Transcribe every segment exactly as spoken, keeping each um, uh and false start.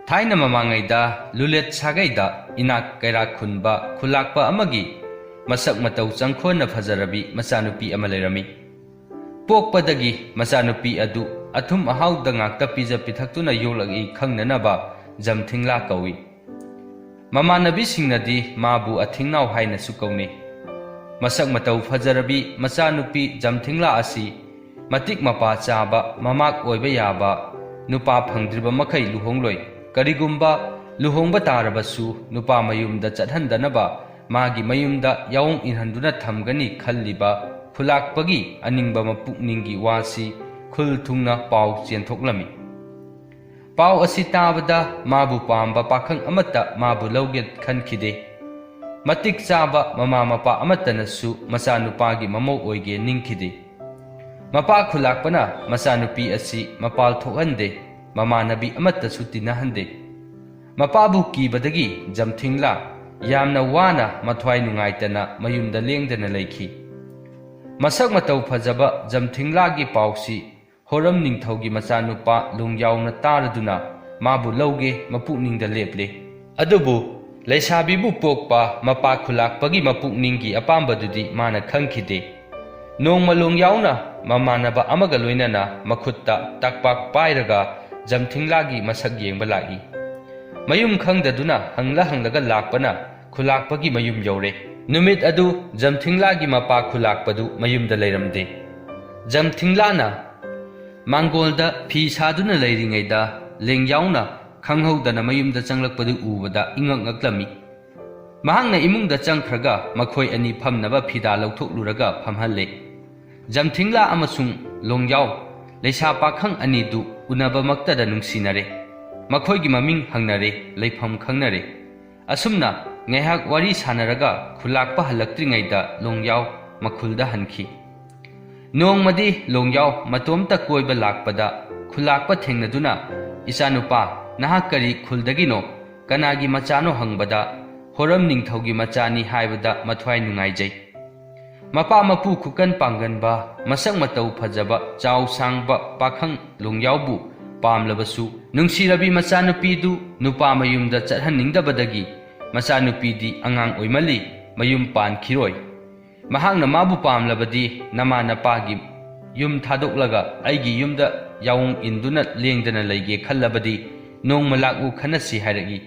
ꯊꯥꯏꯅ ꯃꯃꯥꯡꯉꯩꯗ ꯂꯨꯂꯦꯠ ꯁꯥꯒꯩꯗ ꯏꯅꯥꯛ ꯀꯩꯔꯥꯛ ꯈꯨꯟꯕ ꯈꯨꯂꯥꯛꯄ ꯑꯃꯒꯤ ꯃꯁꯛ ꯃꯇꯧ ꯆꯪꯈꯣꯟꯅ ꯐꯖꯔꯕꯤ ꯃꯆꯥꯅꯨꯄꯤ ꯑꯃ ꯂꯩꯔꯝꯃꯤ꯫ ꯄꯣꯛꯄꯗꯒꯤ ꯃꯆꯥꯅꯨꯄꯤ ꯑꯗꯨ ꯑꯊꯨꯝ ꯑꯍꯥꯎꯗ ꯉꯥꯛꯇ ꯄꯤꯖ ꯄꯤꯊꯛꯇꯨꯅ ꯌꯣꯛꯂꯛꯏ ꯈꯪꯅꯅꯕ ꯖꯝꯊꯤꯡꯂꯥ ꯀꯧꯏ꯫ ꯃꯃꯥꯟꯅꯕꯤꯁꯤꯡꯅꯗꯤ ꯃꯥꯕꯨ ꯑꯊꯤꯡꯅꯥꯎ ꯍꯥꯏꯅꯁꯨ ꯀꯧꯅꯩ꯫ ꯃꯁꯛ ꯃꯇꯧ ꯐꯖꯔꯕꯤ ꯃꯆꯥꯅꯨꯄꯤ ꯖꯝꯊꯤꯡꯂꯥ ꯑꯁꯤ ꯃꯇꯤꯛ ꯃꯄꯥ ꯆꯥꯕ, ꯃꯃꯥꯛ ꯑꯣꯏꯕ ꯌꯥꯕ ꯅꯨꯄꯥ ꯐꯪꯗ꯭ꯔꯤꯕ ꯃꯈꯩ ꯂꯨꯍꯣꯡꯂꯣꯏ꯫ ꯀꯔꯤꯒꯨꯝꯕ ꯂꯨꯍꯣꯡꯕ ꯇꯥꯔꯕꯁꯨ ꯅꯨꯄꯥ ꯃꯌꯨꯝꯗ ꯆꯠꯍꯟꯗꯅꯕ ꯃꯥꯒꯤ ꯃꯌꯨꯝꯗ ꯌꯥꯑꯣꯡ ꯏꯟꯍꯟꯗꯨꯅ ꯊꯝꯒꯅꯤ ꯈꯜꯂꯤꯕ ꯈꯨꯂꯥꯛꯄꯒꯤ ꯑꯅꯤꯡꯕ ꯃꯄꯨꯛꯅꯤꯡꯒꯤ ꯋꯥꯁꯤ ꯈꯨꯜ ꯊꯨꯡꯅ ꯄꯥꯎ ꯆꯦꯟꯊꯣꯛꯂꯝꯃꯤ꯫ ꯄꯥꯎ ꯑꯁꯤ ꯇꯥꯕꯗ ꯃꯥꯕꯨ ꯄꯥꯝꯕ ꯄꯥꯈꯪ ꯑꯃꯠꯇ ꯃꯥꯕꯨ ꯂꯧꯒꯦ ꯈꯟꯈꯤꯗꯦ꯫ ꯃꯇꯤꯛ ꯆꯥꯕ ꯃꯃꯥ ꯃꯄꯥ ꯑꯃꯠꯇꯅꯁꯨ ꯃꯆꯥꯅꯨꯄꯥꯒꯤ ꯃꯃꯧ ꯑꯣꯏꯒꯦ ꯅꯤꯡꯈꯤꯗꯦ꯫ ꯃꯄꯥ ꯈꯨꯂꯥꯛꯄꯅ ꯃꯆꯥꯅꯨꯄꯤ ꯑꯁꯤ ꯃꯄꯥꯜ ꯊꯣꯛꯍꯟꯗꯦ, ꯃꯃꯥꯟꯅꯕꯤ ꯑꯃꯠꯇꯁꯨ ꯇꯤꯟꯅꯍꯟꯗꯦ꯫ ꯃꯄꯥꯕꯨ ꯀꯤꯕꯗꯒꯤ ꯖꯝꯊꯤꯡꯂꯥ ꯌꯥꯝꯅ ꯋꯥꯅ ꯃꯊ꯭ꯋꯥꯏ ꯅꯨꯡꯉꯥꯏꯇꯅ ꯃꯌꯨꯝꯗ ꯂꯦꯡꯗꯅ ꯂꯩꯈꯤ꯫ ꯃꯁꯛ ꯃꯇꯧ ꯐꯖꯕ ꯖꯝꯊꯤꯡꯂꯥꯒꯤ ꯄꯥꯎꯁꯤ ꯍꯣꯔꯝ ꯅꯤꯡꯊꯧꯒꯤ ꯃꯆꯥꯅꯨꯄꯥ ꯂꯣꯡꯌꯥꯎꯅ ꯇꯥꯔꯗꯨꯅ ꯃꯥꯕꯨ ꯂꯧꯒꯦ ꯃꯄꯨꯛꯅꯤꯡꯗ ꯂꯦꯞꯂꯦ꯫ ꯑꯗꯨꯕꯨ ꯂꯩꯁꯥꯕꯤꯕꯨ ꯄꯣꯛꯄ ꯃꯄꯥ ꯈꯨꯂꯥꯛꯄꯒꯤ ꯃꯄꯨꯛꯅꯤꯡꯒꯤ ꯑꯄꯥꯝꯕꯗꯨꯗꯤ ꯃꯥꯅ ꯈꯪꯈꯤꯗꯦ꯫ ꯅꯣꯡꯃ ꯂꯣꯡꯌꯥꯎꯅ ꯃꯃꯥꯟꯅꯕ ꯑꯃꯒ ꯂꯣꯏꯅꯅ ꯃꯈꯨꯠꯇ ꯇꯥꯛꯄꯥꯛ ꯄꯥꯏꯔꯒ ꯖꯝꯊꯤꯡꯂꯥꯒꯤ ꯃꯁꯛ ꯌꯦꯡꯕ ꯂꯥꯛꯏ꯫ ꯃꯌꯨꯝ ꯈꯪꯗꯗꯨꯅ ꯍꯪꯂ ꯍꯪꯂꯒ ꯂꯥꯛꯄꯅ ꯈꯨꯂꯥꯛꯄꯒꯤ ꯃꯌꯨꯝ ꯌꯧꯔꯦ꯫ ꯅꯨꯃꯤꯠ ꯑꯗꯨ ꯖꯝꯊꯤꯡꯂꯥꯒꯤ ꯃꯄꯥ ꯈꯨꯂꯥꯛꯄꯗꯨ ꯃꯌꯨꯝꯗ ꯂꯩꯔꯝꯗꯦ꯫ ꯖꯝꯊꯤꯡꯂꯥꯅ ꯃꯥꯡꯒꯣꯜꯗ ꯐꯤ ꯁꯥꯗꯨꯅ ꯂꯩꯔꯤꯉꯩꯗ ꯂꯦꯡꯌꯥꯎꯅ ꯈꯪꯍꯧꯗꯅ ꯃꯌꯨꯝꯗ ꯆꯪꯂꯛꯄꯗꯨ ꯎꯕꯗ ꯏꯉꯛ ꯉꯛꯂꯝꯃꯤ꯫ ꯃꯍꯥꯛꯅ ꯏꯃꯨꯡꯗ ꯆꯪꯈ꯭ꯔꯒ ꯃꯈꯣꯏ ꯑꯅꯤ ꯐꯝꯅꯕ ꯐꯤꯗꯥ ꯂꯧꯊꯣꯛꯂꯨꯔꯒ ꯐꯝꯍꯜꯂꯦ꯫ ꯖꯝꯊꯤꯡꯂꯥ ꯑꯃꯁꯨꯡ ꯂꯣꯡꯌꯥꯎ ꯂꯩꯁꯥ ꯄꯥꯈꯪ ꯑꯅꯤꯗꯨ ꯎꯅꯕꯃꯛꯇꯗ ꯅꯨꯡꯁꯤꯅꯔꯦ꯫ ꯃꯈꯣꯏꯒꯤ ꯃꯃꯤꯡ ꯍꯪꯅꯔꯦ, ꯂꯩꯐꯝ ꯈꯪꯅꯔꯦ꯫ ꯑꯁꯨꯝꯅ ꯉꯥꯏꯍꯥꯛ ꯋꯥꯔꯤ ꯁꯥꯟꯅꯔꯒ ꯈꯨꯂꯥꯛꯄ ꯍꯜꯂꯛꯇ꯭ꯔꯤꯉꯩꯗ ꯂꯣꯡꯌꯥꯎ ꯃꯈꯨꯜꯗ ꯍꯟꯈꯤ꯫ ꯅꯣꯡꯃꯗꯤ ꯂꯣꯡꯌꯥꯎ ꯃꯇꯣꯝꯇ ꯀꯣꯏꯕ ꯂꯥꯛꯄꯗ ꯈꯨꯂꯥꯛꯄ ꯊꯦꯡꯅꯗꯨꯅ, "ꯏꯆꯥꯅꯨꯄꯥ, ꯅꯍꯥꯛ ꯀꯔꯤ ꯈꯨꯜꯗꯒꯤꯅꯣ? ꯀꯅꯥꯒꯤ ꯃꯆꯥꯅꯣ?" ꯍꯪꯕꯗ, "ꯍꯣꯔꯝ ꯅꯤꯡꯊꯧꯒꯤ ꯃꯆꯥꯅꯤ" ꯍꯥꯏꯕꯗ ꯃꯊ꯭ꯋꯥꯏ ꯅꯨꯡꯉꯥꯏꯖꯩ꯫ ꯃꯄꯥ ꯃꯄꯨ ꯈꯨꯀꯟ ꯄꯥꯡꯒꯟꯕ, ꯃꯁꯛ ꯃꯇꯧ ꯐꯖꯕ, ꯆꯥꯎ ꯁꯥꯡꯕ ꯄꯥꯈꯪ ꯂꯣꯡꯌꯥꯎꯕꯨ ꯄꯥꯝꯂꯕꯁꯨ, ꯅꯨꯡꯁꯤꯔꯕꯤ ꯃꯆꯥꯅꯨꯄꯤꯗꯨ ꯅꯨꯄꯥ ꯃꯌꯨꯝꯗ ꯆꯠꯍꯟꯅꯤꯡꯗꯕꯗꯒꯤ ꯃꯆꯥꯅꯨꯄꯤꯗꯤ ꯑꯉꯥꯡ ꯑꯣꯏꯃꯜꯂꯤ, ꯃꯌꯨꯝ ꯄꯥꯟꯈꯤꯔꯣꯏ꯫ ꯃꯍꯥꯛꯅ ꯃꯥꯕꯨ ꯄꯥꯝꯂꯕꯗꯤ ꯅꯃꯥ ꯅꯄꯥꯒꯤ ꯌꯨꯝ ꯊꯥꯗꯣꯛꯂꯒ ꯑꯩꯒꯤ ꯌꯨꯝꯗ ꯌꯥꯑꯣꯡ ꯏꯟꯗꯨꯅ ꯂꯦꯡꯗꯅ ꯂꯩꯒꯦ ꯈꯜꯂꯕꯗꯤ ꯅꯣꯡꯃ ꯂꯥꯛꯎ ꯈꯟꯅꯁꯤ ꯍꯥꯏꯔꯛꯏ꯫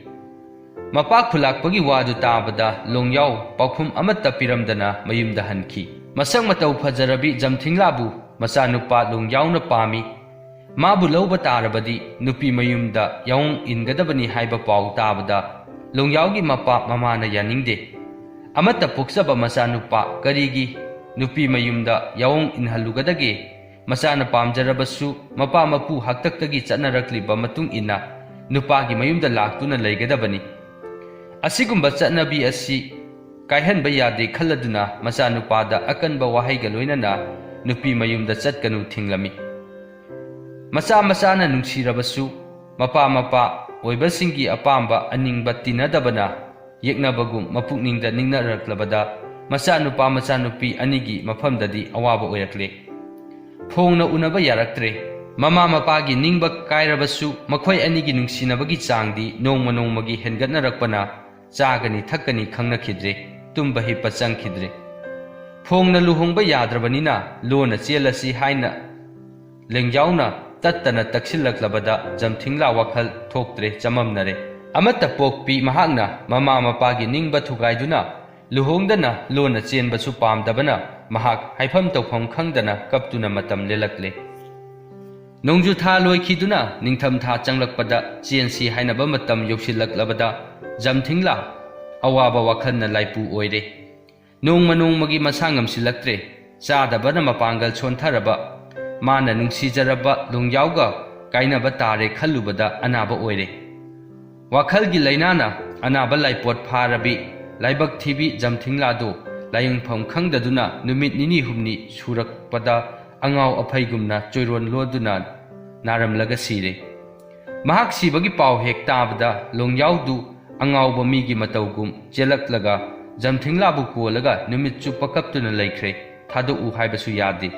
ꯃꯄꯥ ꯈꯨꯂꯥꯛꯄꯒꯤ ꯋꯥꯗꯨ ꯇꯥꯕꯗ ꯂꯣꯡꯌꯥꯎ ꯄꯥꯎꯈꯨꯝ ꯑꯃꯠꯇ ꯄꯤꯔꯝꯗꯅ ꯃꯌꯨꯝꯗ ꯍꯟꯈꯤ꯫ ꯃꯁꯛ ꯃꯇꯧ ꯐꯖꯔꯕꯤ ꯖꯝꯊꯤꯡꯂꯥꯕꯨ ꯃꯆꯥꯅꯨꯄꯥ ꯂꯣꯡꯌꯥꯎꯅ ꯄꯥꯝꯃꯤ꯫ ꯃꯥꯕꯨ ꯂꯧꯕ ꯇꯥꯔꯕꯗꯤ ꯅꯨꯄꯤ ꯃꯌꯨꯝꯗ ꯌꯥꯑꯣꯡ ꯏꯟꯒꯗꯕꯅꯤ ꯍꯥꯏꯕ ꯄꯥꯎ ꯇꯥꯕꯗ ꯂꯣꯡꯌꯥꯎꯒꯤ ꯃꯄꯥ ꯃꯃꯥꯅ ꯌꯥꯅꯤꯡꯗꯦ꯫ ꯑꯃꯠꯇ ꯄꯣꯛꯆꯕ ꯃꯆꯥꯅꯨꯄꯥ ꯀꯔꯤꯒꯤ ꯅꯨꯄꯤ ꯃꯌꯨꯝꯗ ꯌꯥꯑꯣꯡ ꯏꯟꯍꯜꯂꯨꯒꯗꯒꯦ? ꯃꯆꯥꯅ ꯄꯥꯝꯖꯔꯕꯁꯨ ꯃꯄꯥ ꯃꯄꯨ ꯍꯥꯛꯇꯛꯇꯒꯤ ꯆꯠꯅꯔꯛꯂꯤꯕ ꯃꯇꯨꯡ ꯏꯟꯅ ꯅꯨꯄꯥꯒꯤ ꯃꯌꯨꯝꯗ ꯂꯥꯛꯇꯨꯅ ꯂꯩꯒꯗꯕꯅꯤ꯫ ꯑꯁꯤꯒꯨꯝꯕ ꯆꯠꯅꯕꯤ ꯑꯁꯤ ꯀꯥꯏꯍꯟꯕ ꯌꯥꯗꯦ ꯈꯜꯂꯗꯨꯅ ꯃꯆꯥꯅꯨꯄꯥꯗ ꯑꯀꯟꯕ ꯋꯥꯍꯩꯒ ꯂꯣꯏꯅꯅ ꯅꯨꯄꯤ ꯃꯌꯨꯝꯗ ꯆꯠꯀꯅꯨ ꯊꯤꯡꯂꯝꯃꯤ꯫ ꯃꯆꯥ ꯃꯆꯥꯅ ꯅꯨꯡꯁꯤꯔꯕꯁꯨ ꯃꯄꯥ ꯃꯄꯥ ꯑꯣꯏꯕꯁꯤꯡꯒꯤ ꯑꯄꯥꯝꯕ ꯑꯅꯤꯡꯕ ꯇꯤꯟꯅꯗꯕꯅ ꯌꯦꯛꯅꯕꯒꯨꯝ ꯃꯄꯨꯛꯅꯤꯡꯗ ꯅꯤꯡꯅꯔꯛꯂꯕꯗ ꯃꯆꯥꯅꯨꯄꯥ ꯃꯆꯥꯅꯨꯄꯤ ꯑꯅꯤꯒꯤ ꯃꯐꯝꯗꯗꯤ ꯑꯋꯥꯕ ꯑꯣꯏꯔꯛꯂꯦ꯫ ꯐꯣꯡꯅ ꯎꯅꯕ ꯌꯥꯔꯛꯇ꯭ꯔꯦ꯫ ꯃꯃꯥ ꯃꯄꯥꯒꯤ ꯅꯤꯡꯕ ꯀꯥꯏꯔꯕꯁꯨ ꯃꯈꯣꯏ ꯑꯅꯤꯒꯤ ꯅꯨꯡꯁꯤꯅꯕꯒꯤ ꯆꯥꯡꯗꯤ ꯅꯣꯡꯃ ꯅꯣꯡꯃꯒꯤ ꯍꯦꯟꯒꯠꯅꯔꯛꯄꯅ ꯆꯥꯒꯅꯤ ꯊꯛꯀꯅꯤ ꯈꯪꯅꯈꯤꯗ꯭ꯔꯦ, ꯇꯨꯝꯕ ꯍꯤꯞꯄ ꯆꯪꯈꯤꯗ꯭ꯔꯦ꯫ ꯐꯣꯡꯅ ꯂꯨꯍꯣꯡꯕ ꯌꯥꯗ꯭ꯔꯕꯅꯤꯅ ꯂꯣꯟꯅ ꯆꯦꯜꯂꯁꯤ ꯍꯥꯏꯅ ꯂꯦꯡꯖꯥꯎꯅ ꯇꯠꯇꯅ ꯇꯛꯁꯤꯜꯂꯛꯂꯕꯗ ꯖꯝꯊꯤꯡꯂꯥ ꯋꯥꯈꯜ ꯊꯣꯛꯇ꯭ꯔꯦ, ꯆꯃꯝꯅꯔꯦ꯫ ꯑꯃꯠꯇ ꯄꯣꯛꯄꯤ ꯃꯍꯥꯛꯅ ꯃꯃꯥ ꯃꯄꯥꯒꯤ ꯅꯤꯡꯕ ꯊꯨꯒꯥꯏꯗꯨꯅ ꯂꯨꯍꯣꯡꯗꯅ ꯂꯣꯟꯅ ꯆꯦꯟꯕꯁꯨ ꯄꯥꯝꯗꯕꯅ ꯃꯍꯥꯛ ꯍꯥꯏꯐꯝ ꯇꯧꯐꯝ ꯈꯪꯗꯅ ꯀꯞꯇꯨꯅ ꯃꯇꯝ ꯂꯦꯜꯂꯛꯂꯦ꯫ ꯅꯣꯡꯖꯨ ꯊꯥ ꯂꯣꯏꯈꯤꯗꯨꯅ ꯅꯤꯡꯊꯝ ꯊꯥ ꯆꯪꯂꯛꯄꯗ ꯆꯦꯟꯁꯤ ꯍꯥꯏꯅꯕ ꯃꯇꯝ ꯌꯧꯁꯤꯜꯂꯛꯂꯕꯗ ꯖꯝꯊꯤꯡꯂꯥ ꯑꯋꯥꯕ ꯋꯥꯈꯜꯅ ꯂꯥꯏꯄꯨ ꯑꯣꯏꯔꯦ꯫ ꯅꯣꯡꯃ ꯅꯣꯡꯃꯒꯤ ꯃꯁꯥ ꯉꯝꯁꯤꯜꯂꯛꯇ꯭ꯔꯦ꯫ ꯆꯥꯗꯕꯅ ꯃꯄꯥꯡꯒꯜ ꯁꯣꯟꯊꯔꯕ, ꯃꯥꯅ ꯅꯨꯡꯁꯤꯖꯔꯕ ꯂꯣꯡꯌꯥꯎꯒ ꯀꯥꯏꯅꯕ ꯇꯥꯔꯦ ꯈꯜꯂꯨꯕꯗ ꯑꯅꯥꯕ ꯑꯣꯏꯔꯦ꯫ ꯋꯥꯈꯜꯒꯤ ꯂꯥꯏꯅꯥꯅ ꯑꯅꯥꯕ ꯂꯥꯏꯄꯣꯠ ꯐꯥꯔꯕꯤ ꯂꯥꯏꯕꯛ ꯊꯤꯕꯤ ꯖꯝꯊꯤꯡꯂꯥꯗꯨ ꯂꯥꯏꯌꯦꯡꯐꯝ ꯈꯪꯗꯗꯨꯅ ꯅꯨꯃꯤꯠ ꯅꯤꯅꯤ ꯍꯨꯝꯅꯤ ꯁꯨꯔꯛꯄꯗ ꯑꯉꯥꯎ ꯑꯐꯩꯒꯨꯝꯅ ꯆꯣꯏꯔꯣꯟ ꯂꯣꯟꯗꯨꯅ ꯅꯥꯔꯝꯂꯒ ꯁꯤꯔꯦ꯫ ꯃꯍꯥꯛ ꯁꯤꯕꯒꯤ ꯄꯥꯎ ꯍꯦꯛ ꯇꯥꯕꯗ ꯂꯣꯡꯌꯥꯎꯗꯨ ꯑꯉꯥꯎꯕ ꯃꯤꯒꯤ ꯃꯇꯧꯒꯨꯝ ꯆꯦꯜꯂꯛꯂꯒ ꯖꯝꯊꯤꯡꯂꯥꯕꯨ ꯀꯣꯜꯂꯒ ꯅꯨꯃꯤꯠ ꯆꯨꯞꯄ ꯀꯞꯇꯨꯅ ꯂꯩꯈ꯭ꯔꯦ꯫ ꯊꯥꯗꯣꯛꯎ ꯍꯥꯏꯕꯁꯨ ꯌꯥꯗꯦ꯫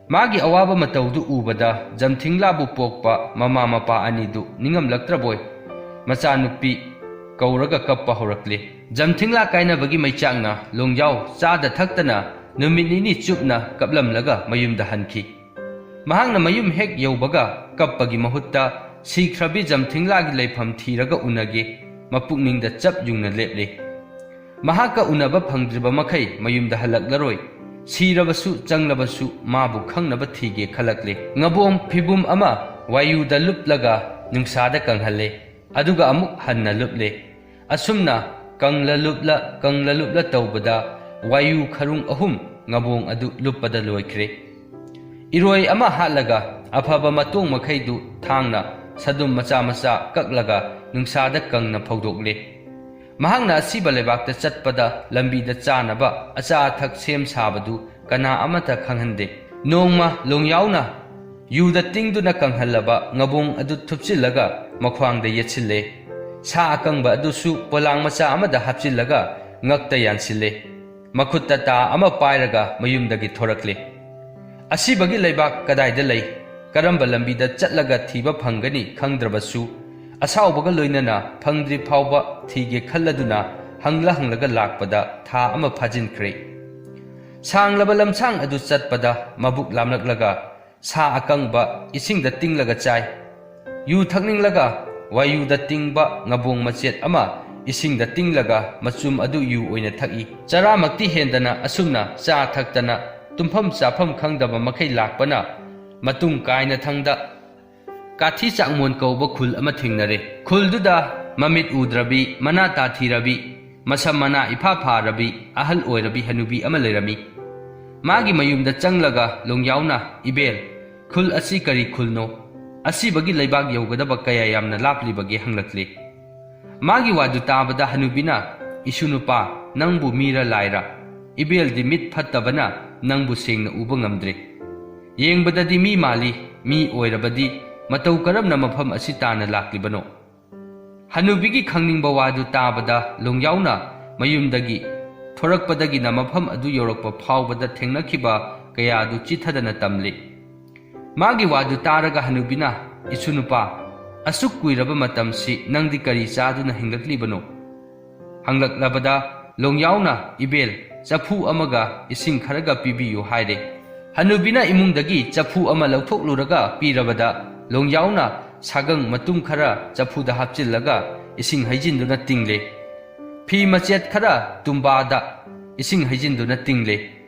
ꯃꯥꯒꯤ ꯑꯋꯥꯕ ꯃꯇꯧꯗꯨ ꯎꯕꯗ ꯖꯝꯊꯤꯡꯂꯥꯕꯨ ꯄꯣꯛꯄ ꯃꯃꯥ ꯃꯄꯥ ꯑꯅꯤꯗꯨ ꯅꯤꯡꯉꯝꯂꯛꯇ꯭ꯔꯕꯣꯏ ꯃꯆꯥꯅꯨꯄꯤ ꯀꯧꯔꯒ ꯀꯞꯄ ꯍꯧꯔꯛꯂꯦ꯫ ꯖꯝꯊꯤꯡꯂꯥ ꯀꯥꯏꯅꯕꯒꯤ ꯃꯩꯆꯥꯛꯅ ꯂꯣꯡꯌꯥꯎ ꯆꯥꯗ ꯊꯛꯇꯅ ꯅꯨꯃꯤꯠ ꯅꯤꯅꯤ ꯆꯨꯞꯅ ꯀꯞꯂꯝꯂꯒ ꯃꯌꯨꯝꯗ ꯍꯟꯈꯤ꯫ ꯃꯍꯥꯛꯅ ꯃꯌꯨꯝ ꯍꯦꯛ ꯌꯧꯕꯒ ꯀꯞꯄꯒꯤ ꯃꯍꯨꯠꯇ ꯁꯤꯈ꯭ꯔꯕꯤ ꯖꯝꯊꯤꯡꯂꯥꯒꯤ ꯂꯩꯐꯝ ꯊꯤꯔꯒ ꯎꯅꯒꯦ ꯃꯄꯨꯛꯅꯤꯡꯗ ꯆꯞ ꯌꯨꯡꯅ ꯂꯦꯞꯂꯦ꯫ ꯃꯍꯥꯛꯀ ꯎꯅꯕ ꯐꯪꯗ꯭ꯔꯤꯕ ꯃꯈꯩ ꯃꯌꯨꯝꯗ ꯍꯜꯂꯛꯂꯔꯣꯏ꯫ ꯁꯤꯔꯕꯁꯨ ꯆꯪꯂꯕꯁꯨ ꯃꯥꯕꯨ ꯈꯪꯅꯕ ꯊꯤꯒꯦ ꯈꯜꯂꯛꯂꯦ꯫ ꯉꯕꯣꯡ ꯐꯤꯕꯨꯝ ꯑꯃ ꯋꯥꯌꯨꯗ ꯂꯨꯞꯂꯒ ꯅꯨꯡꯁꯥꯗ ꯀꯪꯍꯜꯂꯦ꯫ ꯑꯗꯨꯒ ꯑꯃꯨꯛ ꯍꯟꯅ ꯂꯨꯞꯂꯦ꯫ ꯑꯁꯨꯝꯅ ꯀꯪꯂ ꯂꯨꯞꯂ, ꯀꯪꯂ ꯂꯨꯞꯂ ꯇꯧꯕꯗ ꯋꯥꯌꯨ ꯈꯔꯨꯡ ꯑꯍꯨꯝ ꯉꯕꯣꯡ ꯑꯗꯨ ꯂꯨꯞꯄꯗ ꯂꯣꯏꯈ꯭ꯔꯦ꯫ ꯏꯔꯣꯏ ꯑꯃ ꯍꯥꯠꯂꯒ ꯑꯐꯕ ꯃꯇꯣꯡ ꯃꯈꯩꯗꯨ ꯊꯥꯡꯅ ꯁꯗꯨꯝ ꯃꯆꯥ ꯃꯆꯥ ꯀꯛꯂꯒ ꯅꯨꯡꯁꯥꯗ ꯀꯪꯅ ꯐꯧꯗꯣꯛꯂꯦ꯫ ꯃꯍꯥꯛꯅ ꯑꯁꯤꯕ ꯂꯩꯕꯥꯛꯇ ꯆꯠꯄꯗ ꯂꯝꯕꯤꯗ ꯆꯥꯅꯕ ꯑꯆꯥ ꯑꯊꯛ ꯁꯦꯝ ꯁꯥꯕꯗꯨ ꯀꯅꯥ ꯑꯃꯠꯇ ꯈꯪꯍꯟꯗꯦ꯫ ꯅꯣꯡꯃ ꯂꯣꯡꯌꯥꯎꯅ ꯌꯨꯗ ꯇꯤꯡꯗꯨꯅ ꯀꯪꯍꯜꯂꯕ ꯉꯕꯣꯡ ꯑꯗꯨ ꯊꯨꯞꯆꯤꯜꯂꯒ ꯃꯈ꯭ꯋꯥꯡꯗ ꯌꯦꯠꯁꯤꯜꯂꯦ꯫ ꯁꯥ ꯑꯀꯪꯕ ꯑꯗꯨꯁꯨ ꯄꯣꯂꯥꯡ ꯃꯆꯥ ꯑꯃꯗ ꯍꯥꯞꯆꯤꯜꯂꯒ ꯉꯛꯇ ꯌꯥꯟꯁꯤꯜꯂꯦ꯫ ꯃꯈꯨꯠꯇ ꯇꯥ ꯑꯃ ꯄꯥꯏꯔꯒ ꯃꯌꯨꯝꯗꯒꯤ ꯊꯣꯔꯛꯂꯦ꯫ ꯑꯁꯤꯕꯒꯤ ꯂꯩꯕꯥꯛ ꯀꯗꯥꯏꯗ ꯂꯩ? ꯀꯔꯝꯕ ꯂꯝꯕꯤꯗ ꯆꯠꯂꯒ ꯊꯤꯕ ꯐꯪꯒꯅꯤ ꯈꯪꯗ꯭ꯔꯕꯁꯨ, ꯑꯁꯥꯎꯕꯒ ꯂꯣꯏꯅꯅ ꯐꯪꯗ꯭ꯔꯤ ꯐꯥꯎꯕ ꯊꯤꯒꯦ ꯈꯜꯂꯗꯨꯅ ꯍꯪꯂ ꯍꯪꯂꯒ ꯂꯥꯛꯄꯗ ꯊꯥ ꯑꯃ ꯐꯥꯖꯤꯟꯈ꯭ꯔꯦ꯫ ꯁꯥꯡꯂꯕ ꯂꯝꯁꯥꯡ ꯑꯗꯨ ꯆꯠꯄꯗ ꯃꯕꯨꯛ ꯂꯥꯝꯂꯛꯂꯒ ꯁꯥ ꯑꯀꯪꯕ ꯏꯁꯤꯡꯗ ꯇꯤꯡꯂꯒ ꯆꯥꯏ꯫ ꯌꯨ ꯊꯛꯅꯤꯡꯂꯒ ꯋꯥꯌꯨꯗ ꯇꯤꯡꯕ ꯉꯕꯣꯡ ꯃꯆꯦꯠ ꯑꯃ ꯏꯁꯤꯡꯗ ꯇꯤꯡꯂꯒ ꯃꯆꯨꯝ ꯑꯗꯨ ꯌꯨ ꯑꯣꯏꯅ ꯊꯛꯏ꯫ ꯆꯔꯥꯃꯛꯇꯤ ꯍꯦꯟꯗꯅ ꯑꯁꯨꯝꯅ ꯆꯥ ꯊꯛꯇꯅ ꯇꯨꯝꯐꯝ ꯆꯥꯐꯝ ꯈꯪꯗꯕ ꯃꯈꯩ ꯂꯥꯛꯄꯅ ꯃꯇꯨꯡ ꯀꯥꯏꯅ ꯊꯪꯗ ꯀꯥꯊꯤ ꯆꯥꯛꯃꯣꯟ ꯀꯧꯕ ꯈꯨꯜ ꯑꯃ ꯊꯦꯡꯅꯔꯦ꯫ ꯈꯨꯜꯗꯨꯗ ꯃꯃꯤꯠ ꯎꯗ꯭ꯔꯕꯤ, ꯃꯅꯥ ꯇꯥꯊꯤꯔꯕꯤ, ꯃꯁꯝ ꯃꯅꯥ ꯏꯐꯥ ꯐꯥꯔꯕꯤ, ꯑꯍꯜ ꯑꯣꯏꯔꯕꯤ ꯍꯅꯨꯕꯤ ꯑꯃ ꯂꯩꯔꯝꯃꯤ꯫ ꯃꯥꯒꯤ ꯃꯌꯨꯝꯗ ꯆꯪꯂꯒ ꯂꯣꯡꯌꯥꯎꯅ, "ꯏꯕꯦꯜ, ꯈꯨꯜ ꯑꯁꯤ ꯀꯔꯤ ꯈꯨꯜꯅꯣ? ꯑꯁꯤꯕꯒꯤ ꯂꯩꯕꯥꯛ ꯌꯧꯒꯗꯕ ꯀꯌꯥ ꯌꯥꯝꯅ ꯂꯥꯞꯂꯤꯕꯒꯦ?" ꯍꯪꯂꯛꯂꯦ꯫ ꯃꯥꯒꯤ ꯋꯥꯗꯨ ꯇꯥꯕꯗ ꯍꯅꯨꯕꯤꯅ, "ꯏꯁꯨ ꯅꯨꯄꯥ, ꯅꯪꯕꯨ ꯃꯤꯔ ꯂꯥꯏꯔ? ꯏꯕꯦꯜꯗꯤ ꯃꯤꯠ ꯐꯠꯇꯕꯅ ꯅꯪꯕꯨ ꯁꯦꯡꯅ ꯎꯕ ꯉꯝꯗ꯭ꯔꯦ꯫ ꯌꯦꯡꯕꯗꯗꯤ ꯃꯤ ꯃꯥꯜꯂꯤ, ꯃꯤ ꯑꯣꯏꯔꯕꯗꯤ ꯃꯇꯧ ꯀꯔꯝꯅ ꯃꯐꯝ ꯑꯁꯤ ꯇꯥꯅ ꯂꯥꯛꯂꯤꯕꯅꯣ?" ꯍꯅꯨꯕꯤꯒꯤ ꯈꯪꯅꯤꯡꯕ ꯋꯥꯗꯨ ꯇꯥꯕꯗ ꯂꯣꯡꯌꯥꯎꯅ ꯃꯌꯨꯝꯗꯒꯤ ꯊꯣꯔꯛꯄꯗꯒꯤꯅ ꯃꯐꯝ ꯑꯗꯨ ꯌꯧꯔꯛꯄ ꯐꯥꯎꯕꯗ ꯊꯦꯡꯅꯈꯤꯕ ꯀꯌꯥꯗꯨ ꯆꯤꯠꯊꯗꯅ ꯇꯝꯂꯤ꯫ ꯃꯥꯒꯤ ꯋꯥꯗꯨ ꯇꯥꯔꯒ ꯍꯅꯨꯕꯤꯅ, "ꯏꯁꯨ ꯅꯨꯄꯥ, ꯑꯁꯨꯛ ꯀꯨꯏꯔꯕ ꯃꯇꯝꯁꯤ ꯅꯪꯗꯤ ꯀꯔꯤ ꯆꯥꯗꯨꯅ ꯍꯤꯡꯂꯛꯂꯤꯕꯅꯣ?" ꯍꯪꯂꯛꯂꯕꯗ ꯂꯣꯡꯌꯥꯎꯅ, "ꯏꯕꯦꯜ, ꯆꯐꯨ ꯑꯃꯒ ꯏꯁꯤꯡ ꯈꯔꯒ ꯄꯤꯕꯤꯌꯨ" ꯍꯥꯏꯔꯦ꯫ ꯍꯅꯨꯕꯤꯅ ꯏꯃꯨꯡꯗꯒꯤ ꯆꯐꯨ ꯑꯃ ꯂꯧꯊꯣꯛꯂꯨꯔꯒ ꯄꯤꯔꯕꯗ ꯂꯣꯡꯌꯥꯎꯅ ꯁꯥꯒꯪ ꯃꯇꯨꯝ ꯈꯔ ꯆꯐꯨꯗ ꯍꯥꯞꯆꯤꯜꯂꯒ ꯏꯁꯤꯡ ꯍꯩꯖꯤꯟꯗꯨꯅ ꯇꯤꯡꯂꯦ꯫ ꯐꯤ ꯃꯆꯦꯠ ꯈꯔ ꯇꯨꯝꯕꯥꯗ ꯏꯁꯤꯡ ꯍꯩꯖꯤꯟꯗꯨꯅ ꯇꯤꯡꯂꯦ꯫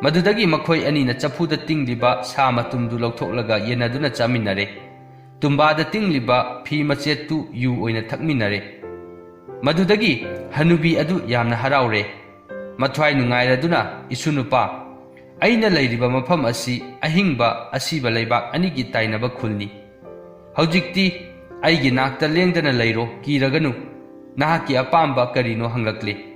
ꯃꯗꯨꯗꯒꯤ ꯃꯈꯣꯏ ꯑꯅꯤꯅ ꯆꯐꯨꯗ ꯇꯤꯡꯂꯤꯕ ꯁꯥ ꯃꯇꯨꯝꯗꯨ ꯂꯧꯊꯣꯛꯂꯒ ꯌꯦꯟꯅꯗꯨꯅ ꯆꯥꯃꯤꯟꯅꯔꯦ꯫ ꯇꯨꯝꯕꯥꯗ ꯇꯤꯡꯂꯤꯕ ꯐꯤ ꯃꯆꯦꯠꯇꯨ ꯌꯨ ꯑꯣꯏꯅ ꯊꯛꯃꯤꯟꯅꯔꯦ꯫ ꯃꯗꯨꯗꯒꯤ ꯍꯅꯨꯕꯤ ꯑꯗꯨ ꯌꯥꯝꯅ ꯍꯔꯥꯎꯔꯦ꯫ ꯃꯊ꯭ꯋꯥꯏ ꯅꯨꯡꯉꯥꯏꯔꯗꯨꯅ, "ꯏꯁꯨ ꯅꯨꯄꯥ, ꯑꯩꯅ ꯂꯩꯔꯤꯕ ꯃꯐꯝ ꯑꯁꯤ ꯑꯍꯤꯡꯕ ꯑꯁꯤꯕ ꯂꯩꯕꯥꯛ ꯑꯅꯤꯒꯤ ꯇꯥꯏꯅꯕ ꯈꯨꯜꯅꯤ꯫ ꯍꯧꯖꯤꯛꯇꯤ ꯑꯩꯒꯤ ꯅꯥꯛꯇ ꯂꯦꯡꯗꯅ ꯂꯩꯔꯣ, ꯀꯤꯔꯒꯅꯨ꯫ ꯅꯍꯥꯛꯀꯤ ꯑꯄꯥꯝꯕ ꯀꯔꯤꯅꯣ?" ꯍꯪꯂꯛꯂꯦ꯫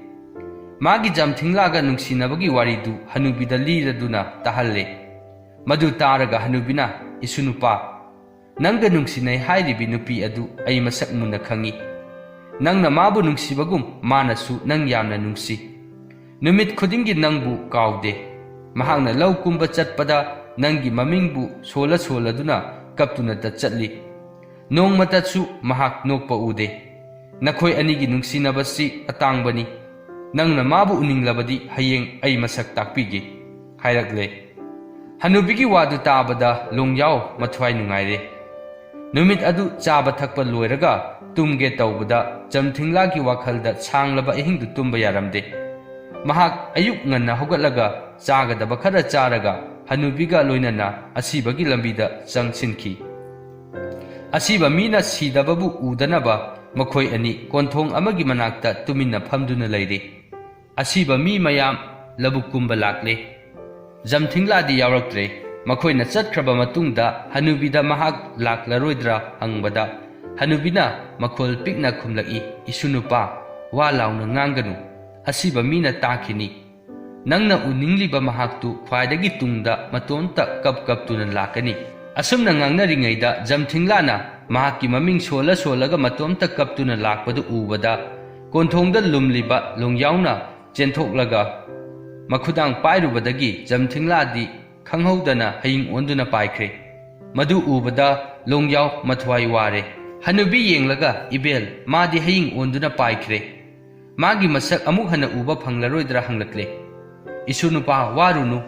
ꯃꯥꯒꯤ ꯖꯝꯊꯤꯡꯂꯥꯒ ꯅꯨꯡꯁꯤꯅꯕꯒꯤ ꯋꯥꯔꯤꯗꯨ ꯍꯅꯨꯕꯤꯗ ꯂꯤꯔꯗꯨꯅ ꯇꯥꯍꯜꯂꯦ꯫ ꯃꯗꯨ ꯇꯥꯔꯒ ꯍꯅꯨꯕꯤꯅ, "ꯏꯁꯨ ꯅꯨꯄꯥ, ꯅꯪꯒ ꯅꯨꯡꯁꯤꯅꯩ ꯍꯥꯏꯔꯤꯕꯤ ꯅꯨꯄꯤ ꯑꯗꯨ ꯑꯩ ꯃꯁꯛ ꯃꯨꯟꯅ ꯈꯪꯏ꯫ ꯅꯪꯅ ꯃꯥꯕꯨ ꯅꯨꯡꯁꯤꯕꯒꯨꯝ ꯃꯥꯅꯁꯨ ꯅꯪ ꯌꯥꯝꯅ ꯅꯨꯡꯁꯤ꯫ ꯅꯨꯃꯤꯠ ꯈꯨꯗꯤꯡꯒꯤ ꯅꯪꯕꯨ ꯀꯥꯎꯗꯦ꯫ ꯃꯍꯥꯛꯅ ꯂꯧ ꯀꯨꯝꯕ ꯆꯠꯄꯗ ꯅꯪꯒꯤ ꯃꯃꯤꯡꯕꯨ ꯁꯣꯜꯂ ꯁꯣꯜꯂꯗꯨꯅ ꯀꯞꯇꯨꯅꯇ ꯆꯠꯂꯤ꯫ ꯅꯣꯡꯃꯇꯁꯨ ꯃꯍꯥꯛ ꯅꯣꯛꯄ ꯎꯗꯦ꯫ ꯅꯈꯣꯏ ꯑꯅꯤꯒꯤ ꯅꯨꯡꯁꯤꯅꯕꯁꯤ ꯑꯇꯥꯡꯕꯅꯤ꯫ ꯅꯪꯅ ꯃꯥꯕꯨ ꯎꯅꯤꯡꯂꯕꯗꯤ ꯍꯌꯦꯡ ꯑꯩ ꯃꯁꯛ ꯇꯥꯛꯄꯤꯒꯦ" ꯍꯥꯏꯔꯛꯂꯦ꯫ ꯍꯅꯨꯕꯤꯒꯤ ꯋꯥꯗꯨ ꯇꯥꯕꯗ ꯂꯣꯡꯌꯥꯎ ꯃꯊ꯭ꯋꯥꯏ ꯅꯨꯡꯉꯥꯏꯔꯦ꯫ ꯅꯨꯃꯤꯠ ꯑꯗꯨ ꯆꯥꯕ ꯊꯛꯄ ꯂꯣꯏꯔꯒ ꯇꯨꯝꯒꯦ ꯇꯧꯕꯗ ꯖꯝꯊꯤꯡꯂꯥꯒꯤ ꯋꯥꯈꯜꯗ ꯁꯥꯡꯂꯕ ꯑꯍꯤꯡꯗꯨ ꯇꯨꯝꯕ ꯌꯥꯔꯝꯗꯦ꯫ ꯃꯍꯥꯛ ꯑꯌꯨꯛ ꯉꯟꯅ ꯍꯧꯒꯠꯂꯒ ꯆꯥꯒꯗꯕ ꯈꯔ ꯆꯥꯔꯒ ꯍꯅꯨꯕꯤꯒ ꯂꯣꯏꯅꯅ ꯑꯁꯤꯕꯒꯤ ꯂꯝꯕꯤꯗ ꯆꯪꯁꯤꯟꯈꯤ꯫ ꯑꯁꯤꯕ ꯃꯤꯅ ꯁꯤꯗꯕꯕꯨ ꯎꯗꯅꯕ ꯃꯈꯣꯏ ꯑꯅꯤ ꯀꯣꯟꯊꯣꯡ ꯑꯃꯒꯤ ꯃꯅꯥꯛꯇ ꯇꯨꯃꯤꯟꯅ ꯐꯝꯗꯨꯅ ꯂꯩꯔꯤ꯫ ꯑꯁꯤꯕ ꯃꯤ ꯃꯌꯥꯝ ꯂꯧꯕꯨꯛ ꯀꯨꯝꯕ ꯂꯥꯛꯂꯦ꯫ ꯖꯝꯊꯤꯡꯂꯥꯗꯤ ꯌꯥꯎꯔꯛꯇ꯭ꯔꯦ꯫ ꯃꯈꯣꯏꯅ ꯆꯠꯈ꯭ꯔꯕ ꯃꯇꯨꯡꯗ ꯍꯅꯨꯕꯤꯗ ꯃꯍꯥꯛ ꯂꯥꯛꯂꯔꯣꯏꯗ꯭ꯔꯥ ꯍꯪꯕꯗ, ꯍꯅꯨꯕꯤꯅ ꯃꯈꯣꯜ ꯄꯤꯛꯅ ꯈꯨꯝꯂꯛꯏ, "ꯏꯁꯨ ꯅꯨꯄꯥ, ꯋꯥ ꯂꯥꯎꯅ ꯉꯥꯡꯒꯅꯨ꯫ ꯑꯁꯤꯕ ꯃꯤꯅ ꯇꯥꯈꯤꯅꯤ꯫ ꯅꯪꯅ ꯎꯅꯤꯡꯂꯤꯕ ꯃꯍꯥꯛꯇꯨ ꯈ꯭ꯋꯥꯏꯗꯒꯤ ꯇꯨꯡꯗ ꯃꯇꯣꯝꯇ ꯀꯞ ꯀꯞꯇꯨꯅ ꯂꯥꯛꯀꯅꯤ"꯫ ꯑꯁꯨꯝꯅ ꯉꯥꯡꯅꯔꯤꯉꯩꯗ ꯖꯝꯊꯤꯡꯂꯥꯅ ꯃꯍꯥꯛꯀꯤ ꯃꯃꯤꯡ ꯁꯣꯜꯂ ꯁꯣꯜꯂꯒ ꯃꯇꯣꯝꯇ ꯀꯞꯇꯨꯅ ꯂꯥꯛꯄꯗꯨ ꯎꯕꯗ, ꯀꯣꯟꯊꯣꯡꯗ ꯂꯨꯝꯂꯤꯕ ꯂꯣꯡꯌꯥꯎꯅ ꯆꯦꯟꯊꯣꯛꯂꯒ ꯃꯈꯨꯗꯥꯡ ꯄꯥꯏꯔꯨꯕꯗꯒꯤ ꯖꯝꯊꯤꯡꯂꯥꯗꯤ ꯈꯪꯍꯧꯗꯅ ꯍꯌꯤꯡ ꯑꯣꯟꯗꯨꯅ ꯄꯥꯏꯈ꯭ꯔꯦ꯫ ꯃꯗꯨ ꯎꯕꯗ ꯂꯣꯡꯌꯥꯎ ꯃꯊ꯭ꯋꯥꯏ ꯋꯥꯔꯦ꯫ ꯍꯅꯨꯕꯤ ꯌꯦꯡꯂꯒ, "ꯏꯕꯦꯜ, ꯃꯥꯗꯤ ꯍꯌꯤꯡ ꯑꯣꯟꯗꯨꯅ ꯄꯥꯏꯈ꯭ꯔꯦ꯫ ꯃꯥꯒꯤ ꯃꯁꯛ ꯑꯃꯨꯛ ꯍꯟꯅ ꯎꯕ ꯐꯪꯂꯔꯣꯏꯗ꯭ꯔꯥ?" ꯍꯪꯂꯛꯂꯦ꯫ "ꯏꯁꯨ ꯅꯨꯄꯥ, ꯋꯥꯔꯨꯅꯨ꯫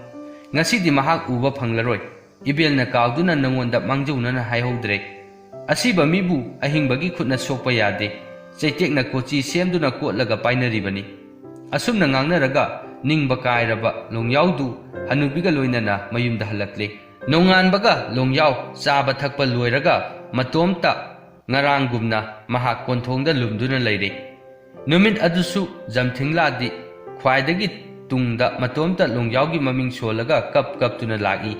ꯉꯁꯤꯗꯤ ꯃꯍꯥꯛ ꯎꯕ ꯐꯪꯂꯔꯣꯏ꯫ ꯏꯕꯦꯜꯅ ꯀꯥꯎꯗꯨꯅ ꯅꯉꯣꯟꯗ ꯃꯥꯡꯖꯧꯅꯅ ꯍꯥꯏꯍꯧꯗ꯭ꯔꯦ꯫ ꯑꯁꯤꯕ ꯃꯤꯕꯨ ꯑꯍꯤꯡꯕꯒꯤ ꯈꯨꯠꯅ ꯁꯣꯛꯄ ꯌꯥꯗꯦ꯫ ꯆꯩꯇꯦꯛꯅ ꯀꯣꯆꯤ ꯁꯦꯝꯗꯨꯅ ꯀꯣꯠꯂꯒ ꯄꯥꯏꯅꯔꯤꯕꯅꯤ꯫" ꯑꯁꯨꯝꯅ ꯉꯥꯡꯅꯔꯒ ꯅꯤꯡꯕ ꯀꯥꯏꯔꯕ ꯂꯣꯡꯌꯥꯎꯗꯨ ꯍꯅꯨꯕꯤꯒ ꯂꯣꯏꯅꯅ ꯃꯌꯨꯝꯗ ꯍꯜꯂꯛꯂꯦ꯫ ꯅꯣꯡꯉꯥꯟꯕꯒ ꯂꯣꯡꯌꯥꯎ ꯆꯥꯕ ꯊꯛꯄ ꯂꯣꯏꯔꯒ ꯃꯇꯣꯝꯇ ꯉꯔꯥꯡꯒꯨꯝꯅ ꯃꯍꯥꯛ ꯀꯣꯟꯊꯣꯡꯗ ꯂꯨꯝꯗꯨꯅ ꯂꯩꯔꯦ꯫ ꯅꯨꯃꯤꯠ ꯑꯗꯨꯁꯨ ꯖꯝꯊꯤꯡꯂꯥꯗꯤ ꯈ꯭ꯋꯥꯏꯗꯒꯤ ꯇꯨꯡꯗ ꯃꯇꯣꯝꯇ ꯂꯣꯡꯌꯥꯎꯒꯤ ꯃꯃꯤꯡ ꯁꯣꯜꯂꯒ ꯀꯞ ꯀꯞꯇꯨꯅ ꯂꯥꯛꯏ꯫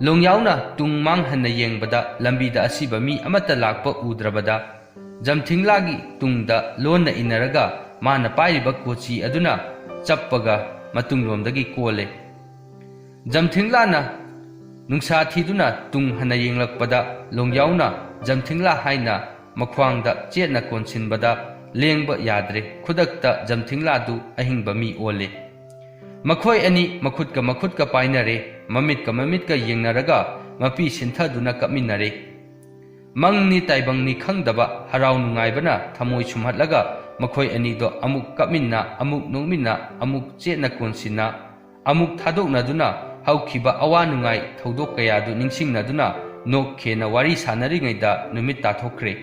ꯂꯣꯡꯌꯥꯎꯅ ꯇꯨꯡ ꯃꯥꯡ ꯍꯟꯅ ꯌꯦꯡꯕꯗ ꯂꯝꯕꯤꯗ ꯑꯁꯤꯕ ꯃꯤ ꯑꯃꯠꯇ ꯂꯥꯛꯄ ꯎꯗ꯭ꯔꯕꯗ, ꯖꯝꯊꯤꯡꯂꯥꯒꯤ ꯇꯨꯡꯗ ꯂꯣꯟꯅ ꯏꯟꯅꯔꯒ ꯃꯥꯅ ꯄꯥꯏꯔꯤꯕ ꯀꯣꯆꯤ ꯑꯗꯨꯅ ꯆꯞꯄꯒ ꯃꯇꯨꯡꯂꯣꯝꯗꯒꯤ ꯀꯣꯜꯂꯦ꯫ ꯖꯝꯊꯤꯡꯂꯥꯅ ꯅꯨꯡꯁꯥ ꯊꯤꯗꯨꯅ ꯇꯨꯡ ꯍꯟꯅ ꯌꯦꯡꯂꯛꯄꯗ, ꯂꯣꯡꯌꯥꯎꯅ ꯖꯝꯊꯤꯡꯂꯥ ꯍꯥꯏꯅ ꯃꯈ꯭ꯋꯥꯡꯗ ꯆꯦꯠꯅ ꯀꯣꯟꯁꯤꯟꯕꯗ ꯂꯦꯡꯕ ꯌꯥꯗ꯭ꯔꯦ꯫ ꯈꯨꯗꯛꯇ ꯖꯝꯊꯤꯡꯂꯥꯗꯨ ꯑꯍꯤꯡꯕ ꯃꯤ ꯑꯣꯜꯂꯦ꯫ ꯃꯈꯣꯏ ꯑꯅꯤ ꯃꯈꯨꯠꯀ ꯃꯈꯨꯠꯀ ꯄꯥꯏꯅꯔꯦ꯫ ꯃꯃꯤꯠꯀ ꯃꯃꯤꯠꯀ ꯌꯦꯡꯅꯔꯒ ꯃꯄꯤ ꯁꯤꯟꯊꯗꯨꯅ ꯀꯞꯃꯤꯟꯅꯔꯦ꯫ ꯃꯪꯅꯤ ꯇꯥꯏꯕꯪꯅꯤ ꯈꯪꯗꯕ ꯍꯔꯥꯎ ꯅꯨꯡꯉꯥꯏꯕꯅ ꯊꯃꯣꯏ ꯁꯨꯝꯍꯠꯂꯒ ꯃꯈꯣꯏ ꯑꯅꯤꯗꯣ ꯑꯃꯨꯛ ꯀꯞꯃꯤꯟꯅ, ꯑꯃꯨꯛ ꯅꯣꯛꯃꯤꯟꯅ, ꯑꯃꯨꯛ ꯆꯦꯠꯅ ꯀꯣꯟꯁꯤꯟꯅ, ꯑꯃꯨꯛ ꯊꯥꯗꯣꯛꯅꯗꯨꯅ ꯍꯧꯈꯤꯕ ꯑꯋꯥ ꯅꯨꯡꯉꯥꯏ ꯊꯧꯗꯣꯛ ꯀꯌꯥꯗꯨ ꯅꯤꯡꯁꯤꯡꯅꯗꯨꯅ ꯅꯣꯛꯈꯦꯅ ꯋꯥꯔꯤ ꯁꯥꯟꯅꯔꯤꯉꯩꯗ ꯅꯨꯃꯤꯠ ꯇꯥꯊꯣꯛꯈ꯭ꯔꯦ꯫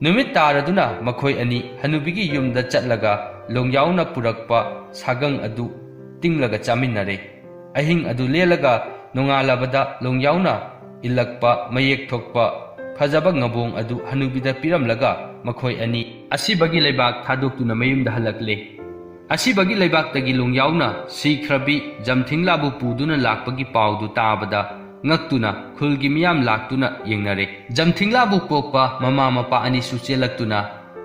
ꯅꯨꯃꯤꯠ ꯇꯥꯔꯗꯨꯅ ꯃꯈꯣꯏ ꯑꯅꯤ ꯍꯅꯨꯕꯤꯒꯤ ꯌꯨꯝꯗ ꯆꯠꯂꯒ ꯂꯣꯡꯌꯥꯎꯅ ꯄꯨꯔꯛꯄ ꯁꯥꯒꯪ ꯑꯗꯨ ꯇꯤꯡꯂꯒ ꯆꯥꯃꯤꯟꯅꯔꯦ꯫ ꯑꯍꯤꯡ ꯑꯗꯨ ꯂꯦꯜꯂꯒ ꯅꯣꯡꯉꯥꯜꯂꯕꯗ ꯂꯣꯡꯌꯥꯎꯅ ꯏꯜꯂꯛꯄ ꯃꯌꯦꯛ ꯊꯣꯛꯄ ꯐꯖꯕ ꯉꯕꯣꯡ ꯑꯗꯨ ꯍꯅꯨꯕꯤꯗ ꯄꯤꯔꯝꯂꯒ ꯃꯈꯣꯏ ꯑꯅꯤ ꯑꯁꯤꯕꯒꯤ ꯂꯩꯕꯥꯛ ꯊꯥꯗꯣꯛꯇꯨꯅ ꯃꯌꯨꯝꯗ ꯍꯜꯂꯛꯂꯦ꯫ ꯑꯁꯤꯕꯒꯤ ꯂꯩꯕꯥꯛꯇꯒꯤ ꯂꯣꯡꯌꯥꯎꯅ ꯁꯤꯈ꯭ꯔꯕꯤ ꯖꯝꯊꯤꯡꯂꯥꯕꯨ ꯄꯨꯗꯨꯅ ꯂꯥꯛꯄꯒꯤ ꯄꯥꯎꯗꯨ ꯇꯥꯕꯗ ꯉꯛꯇꯨꯅ ꯈꯨꯜꯒꯤ ꯃꯤꯌꯥꯝ ꯂꯥꯛꯇꯨꯅ ꯌꯦꯡꯅꯔꯦ꯫ ꯖꯝꯊꯤꯡꯂꯥꯕꯨ ꯄꯣꯛꯄ ꯃꯃꯥ ꯃꯄꯥ ꯑꯅꯤꯁꯨ ꯆꯦꯜꯂꯛꯇꯨꯅ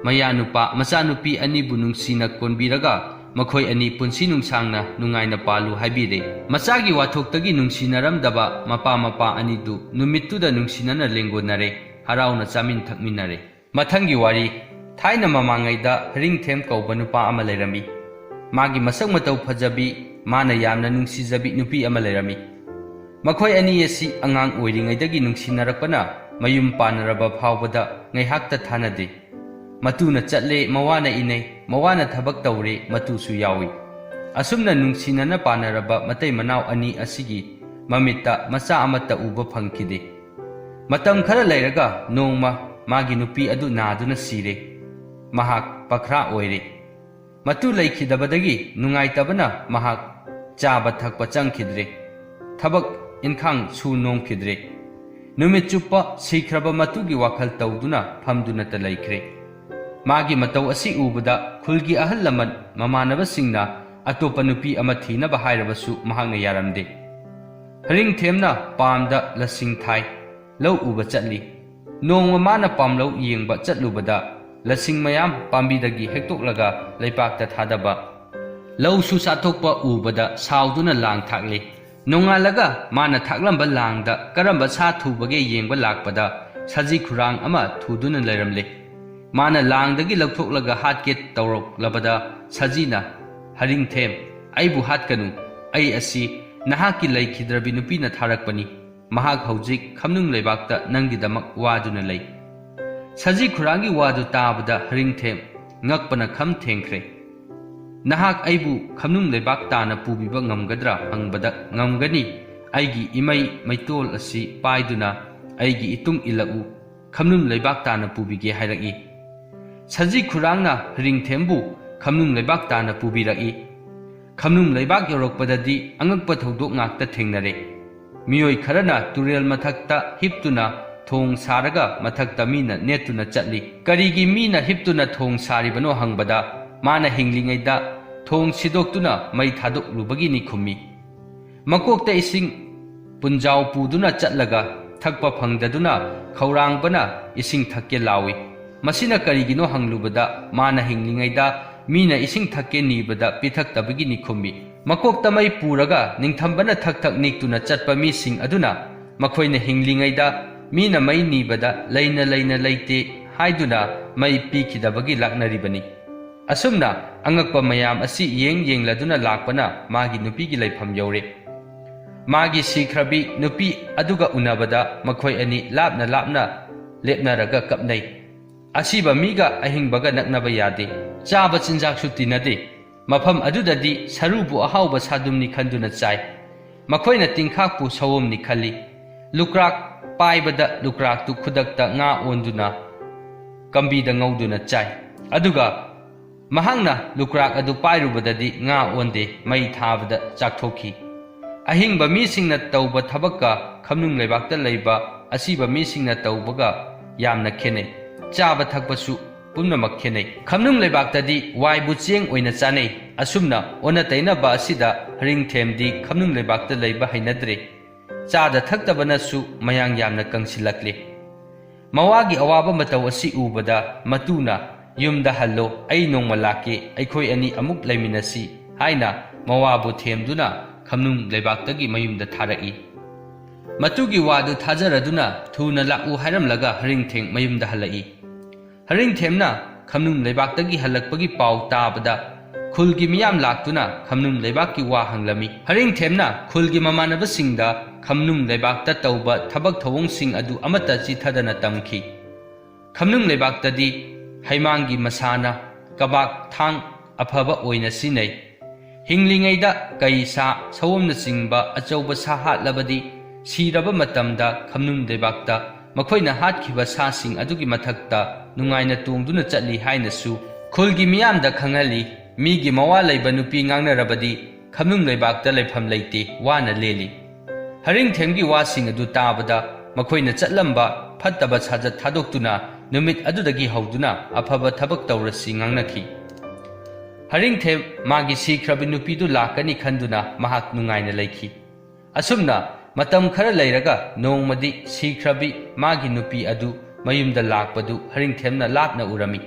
ꯃꯌꯥꯅꯨꯄꯥ ꯃꯆꯥꯅꯨꯄꯤ ꯑꯅꯤꯕꯨ ꯅꯨꯡꯁꯤꯅ ꯀꯣꯟꯕꯤꯔꯒ ꯃꯈꯣꯏ ꯑꯅꯤ ꯄꯨꯟꯁꯤ ꯅꯨꯡꯁꯥꯡꯅ ꯅꯨꯡꯉꯥꯏꯅ ꯄꯥꯜꯂꯨ ꯍꯥꯏꯕꯤꯔꯦ꯫ ꯃꯆꯥꯒꯤ ꯋꯥꯊꯣꯛꯇꯒꯤ ꯅꯨꯡꯁꯤꯅꯔꯝꯗꯕ ꯃꯄꯥ ꯃꯄꯥ ꯑꯅꯤꯗꯨ ꯅꯨꯃꯤꯠꯇꯨꯗ ꯅꯨꯡꯁꯤꯅꯅ ꯂꯦꯡꯒꯣꯟꯅꯔꯦ, ꯍꯔꯥꯎꯅ ꯆꯥꯃꯤꯟ ꯊꯛꯃꯤꯟꯅꯔꯦ꯫ ꯃꯊꯪꯒꯤ ꯋꯥꯔꯤ꯫ ꯊꯥꯏꯅ ꯃꯃꯥꯡꯉꯩꯗ ꯍꯔꯤꯡꯊꯦꯝ ꯀꯧꯕ ꯅꯨꯄꯥ ꯑꯃ ꯂꯩꯔꯝꯃꯤ꯫ ꯃꯥꯒꯤ ꯃꯁꯛ ꯃꯇꯧ ꯐꯖꯕꯤ, ꯃꯥꯅ ꯌꯥꯝꯅ ꯅꯨꯡꯁꯤꯖꯕꯤ ꯅꯨꯄꯤ ꯑꯃ ꯂꯩꯔꯝꯃꯤ꯫ ꯃꯈꯣꯏ ꯑꯅꯤ ꯑꯁꯤ ꯑꯉꯥꯡ ꯑꯣꯏꯔꯤꯉꯩꯗꯒꯤ ꯅꯨꯡꯁꯤꯅꯔꯛꯄꯅ ꯃꯌꯨꯝ ꯄꯥꯟꯅꯔꯕ ꯐꯥꯎꯕꯗ ꯉꯥꯏꯍꯥꯛꯇ ꯊꯥꯅꯗꯦ꯫ ꯃꯇꯨꯅ ꯆꯠꯂꯦ, ꯃꯋꯥꯅ ꯏꯅꯩ, ꯃꯋꯥꯅ ꯊꯕꯛ ꯇꯧꯔꯦ, ꯃꯇꯨꯁꯨ ꯌꯥꯎꯏ꯫ ꯑꯁꯨꯝꯅ ꯅꯨꯡꯁꯤꯅꯅ ꯄꯥꯟꯅꯔꯕ ꯃꯇꯩ ꯃꯅꯥꯎ ꯑꯅꯤ ꯑꯁꯤꯒꯤ ꯃꯃꯤꯠꯇ ꯃꯆꯥ ꯑꯃꯠꯇ ꯎꯕ ꯐꯪꯈꯤꯗꯦ꯫ ꯃꯇꯝ ꯈꯔ ꯂꯩꯔꯒ ꯅꯣꯡꯃ ꯃꯥꯒꯤ ꯅꯨꯄꯤ ꯑꯗꯨ ꯅꯥꯗꯨꯅ ꯁꯤꯔꯦ꯫ ꯃꯍꯥꯛ ꯄꯈ꯭ꯔꯥ ꯑꯣꯏꯔꯦ꯫ ꯃꯇꯨ ꯂꯩꯈꯤꯗꯕꯗꯒꯤ ꯅꯨꯡꯉꯥꯏꯇꯕꯅ ꯃꯍꯥꯛ ꯆꯥꯕ ꯊꯛꯄ ꯆꯪꯈꯤꯗ꯭ꯔꯦ꯫ ꯊꯕꯛ ꯏꯟꯈꯥꯡ ꯁꯨ ꯅꯣꯝꯈꯤꯗ꯭ꯔꯦ꯫ ꯅꯨꯃꯤꯠ ꯆꯨꯞꯄ ꯁꯤꯈ꯭ꯔꯕ ꯃꯇꯨꯒꯤ ꯋꯥꯈꯜ ꯇꯧꯗꯨꯅ ꯐꯝꯗꯨꯅꯇ ꯂꯩꯈ꯭ꯔꯦ꯫ ꯃꯥꯒꯤ ꯃꯇꯧ ꯑꯁꯤ ꯎꯕꯗ ꯈꯨꯜꯒꯤ ꯑꯍꯜ ꯂꯃꯟ ꯃꯃꯥꯟꯅꯕꯁꯤꯡꯅ ꯑꯇꯣꯞꯄ ꯅꯨꯄꯤ ꯑꯃ ꯊꯤꯅꯕ ꯍꯥꯏꯔꯕꯁꯨ ꯃꯍꯥꯛꯅ ꯌꯥꯔꯝꯗꯦ꯫ ꯍꯔꯤꯡꯊꯦꯝꯅ ꯄꯥꯝꯗ ꯂꯁꯤꯡ ꯊꯥꯏ, ꯂꯧ ꯎꯕ ꯆꯠꯂꯤ꯫ ꯅꯣꯡꯃ ꯃꯥꯅ ꯄꯥꯝꯂꯧ ꯌꯦꯡꯕ ꯆꯠꯂꯨꯕꯗ ꯂꯁꯤꯡ ꯃꯌꯥꯝ ꯄꯥꯝꯕꯤꯗꯒꯤ ꯍꯦꯛꯇꯣꯛꯂꯒ ꯂꯩꯄꯥꯛꯇ ꯊꯥꯗꯕ꯫ ꯂꯧꯁꯨ ꯆꯥꯊꯣꯛꯄ ꯎꯕꯗ ꯁꯥꯎꯗꯨꯅ ꯂꯥꯡ ꯊꯥꯛꯂꯤ꯫ ꯅꯣꯡꯉꯥꯜꯂꯒ ꯃꯥꯅ ꯊꯥꯛꯂꯝꯕ ꯂꯥꯡꯗ ꯀꯔꯝꯕ ꯁꯥ ꯊꯨꯕꯒꯦ ꯌꯦꯡꯕ ꯂꯥꯛꯄꯗ ꯁꯖꯤ ꯈꯨꯔꯥꯡ ꯑꯃ ꯊꯨꯗꯨꯅ ꯂꯩꯔꯝꯂꯦ꯫ ꯃꯥꯅ ꯂꯥꯡꯗꯒꯤ ꯂꯧꯊꯣꯛꯂꯒ ꯍꯥꯠꯀꯦ ꯇꯧꯔꯛꯂꯕꯗ ꯁꯖꯤꯅ, "ꯍꯔꯤꯡꯊꯦꯝ, ꯑꯩꯕꯨ ꯍꯥꯠꯀꯅꯨ꯫ ꯑꯩ ꯑꯁꯤ ꯅꯍꯥꯛꯀꯤ ꯂꯩꯈꯤꯗ꯭ꯔꯕꯤ ꯅꯨꯄꯤꯅ ꯊꯥꯔꯛꯄꯅꯤ꯫ ꯃꯍꯥꯛ ꯍꯧꯖꯤꯛ ꯈꯝꯅꯨꯡ ꯂꯩꯕꯥꯛꯇ ꯅꯪꯒꯤꯗꯃꯛ ꯋꯥꯗꯨꯅ ꯂꯩ꯫" ꯁꯖꯤ ꯈꯨꯔꯥꯡꯒꯤ ꯋꯥꯗꯨ ꯇꯥꯕꯗ ꯍꯔꯤꯡꯊꯦꯝ ꯉꯛꯄꯅ ꯈꯝ ꯊꯦꯡꯈ꯭ꯔꯦ꯫ "ꯅꯍꯥꯛ ꯑꯩꯕꯨ ꯈꯝꯅꯨꯡ ꯂꯩꯕꯥꯛ ꯇꯥꯅ ꯄꯨꯕꯤꯕ ꯉꯝꯒꯗ꯭ꯔꯥ?" ꯍꯪꯕꯗ, "ꯉꯝꯒꯅꯤ꯫ ꯑꯩꯒꯤ ꯏꯃꯩ ꯃꯩꯇꯣꯜ ꯑꯁꯤ ꯄꯥꯏꯗꯨꯅ ꯑꯩꯒꯤ ꯏꯇꯨꯡ ꯏꯜꯂꯛꯎ꯫ ꯈꯝꯅꯨꯡ ꯂꯩꯕꯥꯛ ꯇꯥꯅ ꯄꯨꯕꯤꯒꯦ" ꯍꯥꯏꯔꯛꯏ꯫ ꯁꯖꯤ ꯈꯨꯔꯥꯡꯅ ꯍꯔꯤꯡꯊꯦꯝꯕꯨ ꯈꯝꯅꯨꯡ ꯂꯩꯕꯥꯛ ꯇꯥꯅ ꯄꯨꯕꯤꯔꯛꯏ꯫ ꯈꯝꯅꯨꯡ ꯂꯩꯕꯥꯛ ꯌꯧꯔꯛꯄꯗꯗꯤ ꯑꯉꯛꯄ ꯊꯧꯗꯣꯛ ꯉꯥꯛꯇ ꯊꯦꯡꯅꯔꯦ꯫ ꯃꯤꯑꯣꯏ ꯈꯔꯅ ꯇꯨꯔꯦꯜ ꯃꯊꯛꯇ ꯍꯤꯞꯇꯨꯅ ꯊꯣꯡ ꯁꯥꯔꯒ ꯃꯊꯛꯇ ꯃꯤꯅ ꯅꯦꯠꯇꯨꯅ ꯆꯠꯂꯤ꯫ ꯀꯔꯤꯒꯤ ꯃꯤꯅ ꯍꯤꯞꯇꯨꯅ ꯊꯣꯡ ꯁꯥꯔꯤꯕꯅꯣ ꯍꯪꯕꯗ, ꯃꯥꯅ ꯍꯤꯡꯂꯤꯉꯩꯗ ꯊꯣꯡ ꯁꯤꯗꯣꯛꯇꯨꯅ ꯃꯩ ꯊꯥꯗꯣꯛꯂꯨꯕꯒꯤꯅꯤ ꯈꯨꯝꯃꯤ꯫ ꯃꯀꯣꯛꯇ ꯏꯁꯤꯡ ꯄꯨꯟꯖꯥꯎ ꯄꯨꯗꯨꯅ ꯆꯠꯂꯒ ꯊꯛꯄ ꯐꯪꯗꯗꯨꯅ ꯈꯧꯔꯥꯡꯕꯅ ꯏꯁꯤꯡ ꯊꯛꯀꯦ ꯂꯥꯎꯏ꯫ ꯃꯁꯤꯅ ꯀꯔꯤꯒꯤꯅꯣ ꯍꯪꯂꯨꯕꯗ, ꯃꯥꯅ ꯍꯤꯡꯂꯤꯉꯩꯗ ꯃꯤꯅ ꯏꯁꯤꯡ ꯊꯛꯀꯦ ꯅꯤꯕꯗ ꯄꯤꯊꯛꯇꯕꯒꯤꯅꯤ ꯈꯨꯝꯃꯤ꯫ ꯃꯀꯣꯛꯇ ꯃꯩ ꯄꯨꯔꯒ ꯅꯤꯡꯊꯝꯕꯅ ꯊꯛ ꯊꯛ ꯅꯤꯛꯇꯨꯅ ꯆꯠꯄ ꯃꯤꯁꯤꯡ ꯑꯗꯨꯅ ꯃꯈꯣꯏꯅ ꯍꯤꯡꯂꯤꯉꯩꯗ ꯃꯤꯅ ꯃꯩ ꯅꯤꯕꯗ ꯂꯩꯅ ꯂꯩꯅ ꯂꯩꯇꯦ ꯍꯥꯏꯗꯨꯅ ꯃꯩ ꯄꯤꯈꯤꯗꯕꯒꯤ ꯂꯥꯛꯅꯔꯤꯕꯅꯤ꯫ ꯑꯁꯨꯝꯅ ꯑꯉꯛꯄ ꯃꯌꯥꯝ ꯑꯁꯤ ꯌꯦꯡ ꯌꯦꯡꯂꯗꯨꯅ ꯂꯥꯛꯄꯅ ꯃꯥꯒꯤ ꯅꯨꯄꯤꯒꯤ ꯂꯩꯐꯝ ꯌꯧꯔꯦ꯫ ꯃꯥꯒꯤ ꯁꯤꯈ꯭ꯔꯕꯤ ꯅꯨꯄꯤ ꯑꯗꯨꯒ ꯎꯅꯕꯗ ꯃꯈꯣꯏ ꯑꯅꯤ ꯂꯥꯞꯅ ꯂꯥꯞꯅ ꯂꯦꯞꯅꯔꯒ ꯀꯞꯅꯩ꯫ ꯑꯁꯤꯕ ꯃꯤꯒ ꯑꯍꯤꯡꯕꯒ ꯅꯛꯅꯕ ꯌꯥꯗꯦ꯫ ꯆꯥꯕ ꯆꯤꯟꯖꯥꯛꯁꯨ ꯇꯤꯟꯅꯗꯦ꯫ ꯃꯐꯝ ꯑꯗꯨꯗꯗꯤ ꯁꯔꯨꯕꯨ ꯑꯍꯥꯎꯕ ꯁꯥꯗꯨꯝꯅꯤ ꯈꯟꯗꯨꯅ ꯆꯥꯏ꯫ ꯃꯈꯣꯏꯅ ꯇꯤꯟꯈꯥꯛꯄꯨ ꯁꯑꯣꯝꯅꯤ ꯈꯜꯂꯤ꯫ ꯂꯨꯀ꯭ꯔꯥꯛ ꯄꯥꯏꯕꯗ ꯂꯨꯀ꯭ꯔꯥꯛꯇꯨ ꯈꯨꯗꯛꯇ ꯉꯥ ꯑꯣꯟꯗꯨꯅ ꯀꯝꯕꯤꯗ ꯉꯧꯗꯨꯅ ꯆꯥꯏ꯫ ꯑꯗꯨꯒ ꯃꯍꯥꯛꯅ ꯂꯨꯀ꯭ꯔꯥꯛ ꯑꯗꯨ ꯄꯥꯏꯔꯨꯕꯗꯗꯤ ꯉꯥ ꯑꯣꯟꯗꯦ, ꯃꯩ ꯊꯥꯕꯗ ꯆꯥꯛꯊꯣꯛꯈꯤ꯫ ꯑꯍꯤꯡꯕ ꯃꯤꯁꯤꯡꯅ ꯇꯧꯕ ꯊꯕꯛꯀ ꯈꯝꯅꯨꯡ ꯂꯩꯕꯥꯛꯇ ꯂꯩꯕ ꯑꯁꯤꯕ ꯃꯤꯁꯤꯡꯅ ꯇꯧꯕꯒ ꯌꯥꯝꯅ ꯈꯦꯠꯅꯩ꯫ ꯆꯥꯕ ꯊꯛꯄꯁꯨ ꯄꯨꯝꯅꯃꯛ ꯈꯦꯠꯅꯩ꯫ ꯈꯝꯅꯨꯡ ꯂꯩꯕꯥꯛꯇꯗꯤ ꯋꯥꯏꯕꯨ ꯆꯦꯡ ꯑꯣꯏꯅ ꯆꯥꯅꯩ꯫ ꯑꯁꯨꯝꯅ ꯑꯣꯟꯅ ꯇꯩꯅꯕ ꯑꯁꯤꯗ ꯍꯔꯤꯡꯊꯦꯝꯗꯤ ꯈꯝꯅꯨꯡ ꯂꯩꯕꯥꯛꯇ ꯂꯩꯕ ꯍꯩꯅꯗ꯭ꯔꯦ꯫ ꯆꯥꯗ ꯊꯛꯇꯕꯅꯁꯨ ꯃꯌꯥꯡ ꯌꯥꯝꯅ ꯀꯪꯁꯤꯜꯂꯛꯂꯦ꯫ ꯃꯋꯥꯒꯤ ꯑꯋꯥꯕ ꯃꯇꯧ ꯑꯁꯤ ꯎꯕꯗ ꯃꯇꯨꯅ, "ꯌꯨꯝꯗ ꯍꯜꯂꯣ, ꯑꯩ ꯅꯣꯡꯃ ꯂꯥꯛꯀꯦ, ꯑꯩꯈꯣꯏ ꯑꯅꯤ ꯑꯃꯨꯛ ꯂꯩꯃꯤꯟꯅꯁꯤ" ꯍꯥꯏꯅ ꯃꯋꯥꯕꯨ ꯊꯦꯝꯗꯨꯅ ꯈꯝꯅꯨꯡ ꯂꯩꯕꯥꯛꯇꯒꯤ ꯃꯌꯨꯝꯗ ꯊꯥꯔꯛꯏ꯫ ꯃꯇꯨꯒꯤ ꯋꯥꯗꯨ ꯊꯥꯖꯔꯗꯨꯅ ꯊꯨꯅ ꯂꯥꯛꯎ ꯍꯥꯏꯔꯝꯂꯒ ꯍꯔꯤꯡꯊꯦꯝ ꯃꯌꯨꯝꯗ ꯍꯜꯂꯛꯏ꯫ ꯍꯔꯤꯡꯊꯦꯝꯅ ꯈꯝꯅꯨꯡ ꯂꯩꯕꯥꯛꯇꯒꯤ ꯍꯜꯂꯛꯄꯒꯤ ꯄꯥꯎ ꯇꯥꯕꯗ ꯈꯨꯜꯒꯤ ꯃꯤꯌꯥꯝ ꯂꯥꯛꯇꯨꯅ ꯈꯝꯅꯨꯡ ꯂꯩꯕꯥꯛꯀꯤ ꯋꯥ ꯍꯪꯂꯝꯃꯤ꯫ ꯍꯔꯤꯡꯊꯦꯝꯅ ꯈꯨꯜꯒꯤ ꯃꯃꯥꯟꯅꯕꯁꯤꯡꯗ ꯈꯝꯅꯨꯡ ꯂꯩꯕꯥꯛꯇ ꯇꯧꯕ ꯊꯕꯛ ꯊꯧꯑꯣꯡꯁꯤꯡ ꯑꯗꯨ ꯑꯃꯠꯇ ꯆꯤꯊꯗꯅ ꯇꯝꯈꯤ꯫ ꯈꯝꯅꯨꯡ ꯂꯩꯕꯥꯛꯇꯗꯤ ꯍꯩꯃꯥꯡꯒꯤ ꯃꯁꯥꯅ, ꯀꯕꯥꯛ, ꯊꯥꯡ ꯑꯐꯕ ꯑꯣꯏꯅ ꯁꯤꯖꯤꯟꯅꯩ꯫ ꯍꯤꯡꯂꯤꯉꯩꯗ ꯀꯩ, ꯁꯥ, ꯁꯑꯣꯝꯅꯆꯤꯡꯕ ꯑꯆꯧꯕ ꯁꯥ ꯍꯥꯠꯂꯕꯗꯤ ꯁꯤꯔꯕ ꯃꯇꯝꯗ ꯈꯝꯅꯨꯡ ꯂꯩꯕꯥꯛꯇ ꯃꯈꯣꯏꯅ ꯍꯥꯠꯈꯤꯕ ꯁꯥꯁꯤꯡ ꯑꯗꯨꯒꯤ ꯃꯊꯛꯇ ꯅꯨꯡꯉꯥꯏꯅ ꯇꯣꯡꯗꯨꯅ ꯆꯠꯂꯤ ꯍꯥꯏꯅꯁꯨ ꯈꯨꯜꯒꯤ ꯃꯤꯌꯥꯝꯗ ꯈꯪꯍꯜꯂꯤ꯫ ꯃꯤꯒꯤ ꯃꯋꯥ ꯂꯩꯕ ꯅꯨꯄꯤ ꯉꯥꯡꯅꯔꯕꯗꯤ ꯈꯝꯅꯨꯡ ꯂꯩꯕꯥꯛꯇ ꯂꯩꯐꯝ ꯂꯩꯇꯦ, ꯋꯥꯅ ꯂꯦꯜꯂꯤ꯫ ꯍꯔꯤꯡꯊꯦꯝꯒꯤ ꯋꯥꯁꯤꯡ ꯑꯗꯨ ꯇꯥꯕꯗ ꯃꯈꯣꯏꯅ ꯆꯠꯂꯝꯕ ꯐꯠꯇꯕ ꯁꯥꯖꯠ ꯊꯥꯗꯣꯛꯇꯨꯅ ꯅꯨꯃꯤꯠ ꯑꯗꯨꯗꯒꯤ ꯍꯧꯗꯨꯅ ꯑꯐꯕ ꯊꯕꯛ ꯇꯧꯔꯁꯤ ꯉꯥꯡꯅꯈꯤ꯫ ꯍꯔꯤꯡꯊꯦꯝ ꯃꯥꯒꯤ ꯁꯤꯈ꯭ꯔꯕꯤ ꯅꯨꯄꯤꯗꯨ ꯂꯥꯛꯀꯅꯤ ꯈꯟꯗꯨꯅ ꯃꯍꯥꯛ ꯅꯨꯡꯉꯥꯏꯅ ꯂꯩꯈꯤ꯫ ꯑꯁꯨꯝꯅ ꯃꯇꯝ ꯈꯔ ꯂꯩꯔꯒ ꯅꯣꯡꯃꯗꯤ ꯁꯤꯈ꯭ꯔꯕꯤ ꯃꯥꯒꯤ ꯅꯨꯄꯤ ꯑꯗꯨ ꯃꯌꯨꯝꯗ ꯂꯥꯛꯄꯗꯨ ꯍꯔꯤꯡꯊꯦꯝꯅ ꯂꯥꯞꯅ ꯎꯔꯝꯃꯤ꯫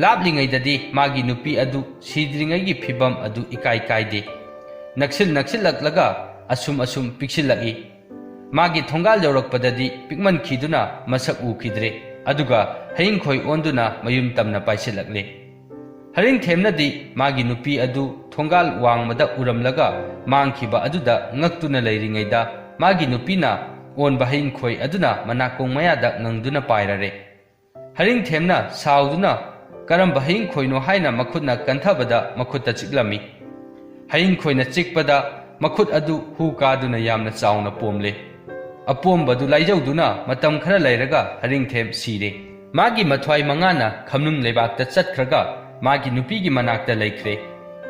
ꯂꯥꯞꯂꯤꯉꯩꯗꯗꯤ ꯃꯥꯒꯤ ꯅꯨꯄꯤ ꯑꯗꯨ ꯁꯤꯗ꯭ꯔꯤꯉꯩꯒꯤ ꯐꯤꯕꯝ ꯑꯗꯨ ꯏꯀꯥꯏ ꯀꯥꯏꯗꯦ꯫ ꯅꯛꯁꯤꯜ ꯅꯛꯁꯤꯜꯂꯛꯂꯒ ꯑꯁꯨꯝ ꯑꯁꯨꯝ ꯄꯤꯛꯁꯤꯜꯂꯛꯏ꯫ ꯃꯥꯒꯤ ꯊꯣꯡꯒꯥꯜ ꯌꯧꯔꯛꯄꯗꯗꯤ ꯄꯤꯛꯃꯟꯈꯤꯗꯨꯅ ꯃꯁꯛ ꯎꯈꯤꯗ꯭ꯔꯦ꯫ ꯑꯗꯨꯒ ꯍꯌꯤꯡꯈꯣꯏ ꯑꯣꯟꯗꯨꯅ ꯃꯌꯨꯝ ꯇꯝꯅ ꯄꯥꯏꯁꯤꯜꯂꯛꯂꯦ꯫ ꯍꯔꯤꯡꯊꯦꯝꯅꯗꯤ ꯃꯥꯒꯤ ꯅꯨꯄꯤ ꯑꯗꯨ ꯊꯣꯡꯒꯥꯜ ꯋꯥꯡꯃꯗ ꯎꯔꯝꯂꯒ ꯃꯥꯡꯈꯤꯕ ꯑꯗꯨꯗ ꯉꯛꯇꯨꯅ ꯂꯩꯔꯤꯉꯩꯗ, ꯃꯥꯒꯤ ꯅꯨꯄꯤꯅ ꯑꯣꯟꯕ ꯍꯌꯤꯡꯈꯣꯏ ꯑꯗꯨꯅ ꯃꯅꯥꯀꯣꯡ ꯃꯌꯥꯗ ꯉꯪꯗꯨꯅ ꯄꯥꯏꯔꯔꯦ꯫ ꯍꯔꯤꯡꯊꯦꯝꯅ ꯁꯥꯎꯗꯨꯅ ꯀꯔꯝꯕ ꯍꯌꯤꯡꯈꯣꯏꯅꯣ ꯍꯥꯏꯅ ꯃꯈꯨꯠꯅ ꯀꯟꯊꯕꯗ ꯃꯈꯨꯠꯇ ꯆꯤꯛꯂꯝꯃꯤ꯫ ꯍꯌꯤꯡꯈꯣꯏꯅ ꯆꯤꯛꯄꯗ ꯃꯈꯨꯠ ꯑꯗꯨ ꯍꯨ ꯀꯥꯗꯨꯅ ꯌꯥꯝꯅ ꯆꯥꯎꯅ ꯄꯣꯝꯂꯦ꯫ ꯑꯄꯣꯝꯕꯗꯨ ꯂꯥꯏꯖꯧꯗꯨꯅ ꯃꯇꯝ ꯈꯔ ꯂꯩꯔꯒ ꯍꯔꯤꯡꯊꯦꯝ ꯁꯤꯔꯦ꯫ ꯃꯥꯒꯤ ꯃꯊ꯭ꯋꯥꯏ ꯃꯉꯥꯅ ꯈꯝꯅꯨꯡ ꯂꯩꯕꯥꯛꯇ ꯆꯠꯈ꯭ꯔꯒ ꯃꯥꯒꯤ ꯅꯨꯄꯤꯒꯤ ꯃꯅꯥꯛꯇ ꯂꯩꯈ꯭ꯔꯦ꯫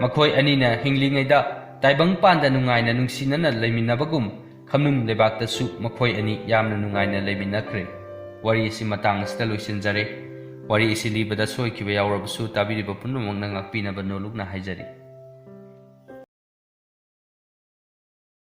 ꯃꯈꯣꯏ ꯑꯅꯤꯅ ꯍꯤꯡꯂꯤꯉꯩꯗ ꯇꯥꯏꯕꯪ ꯄꯥꯟꯗ ꯅꯨꯡꯉꯥꯏꯅ ꯅꯨꯡꯁꯤꯅꯅ ꯂꯩꯃꯤꯟꯅꯕꯒꯨꯝ ꯈꯝꯅꯨꯡ ꯂꯩꯕꯥꯛꯇꯁꯨ ꯃꯈꯣꯏ ꯑꯅꯤ ꯌꯥꯝꯅ ꯅꯨꯡꯉꯥꯏꯅ ꯂꯩꯃꯤꯟꯅꯈ꯭ꯔꯦ꯫ ꯋꯥꯔꯤ ꯑꯁꯤ ꯃꯇꯥꯡ ꯑꯁꯤꯗ ꯂꯣꯏꯁꯤꯟꯖꯔꯦ꯫ ꯋꯥꯔꯤ ꯑꯁꯤ ꯂꯤꯕꯗ ꯁꯣꯏꯈꯤꯕ ꯌꯥꯎꯔꯕꯁꯨ ꯇꯥꯕꯤꯔꯤꯕ ꯄꯨꯝꯅꯃꯛꯅ ꯉꯥꯛꯄꯤꯅꯕ ꯅꯣꯂꯨꯛꯅ ꯍꯥꯏꯖꯔꯤ꯫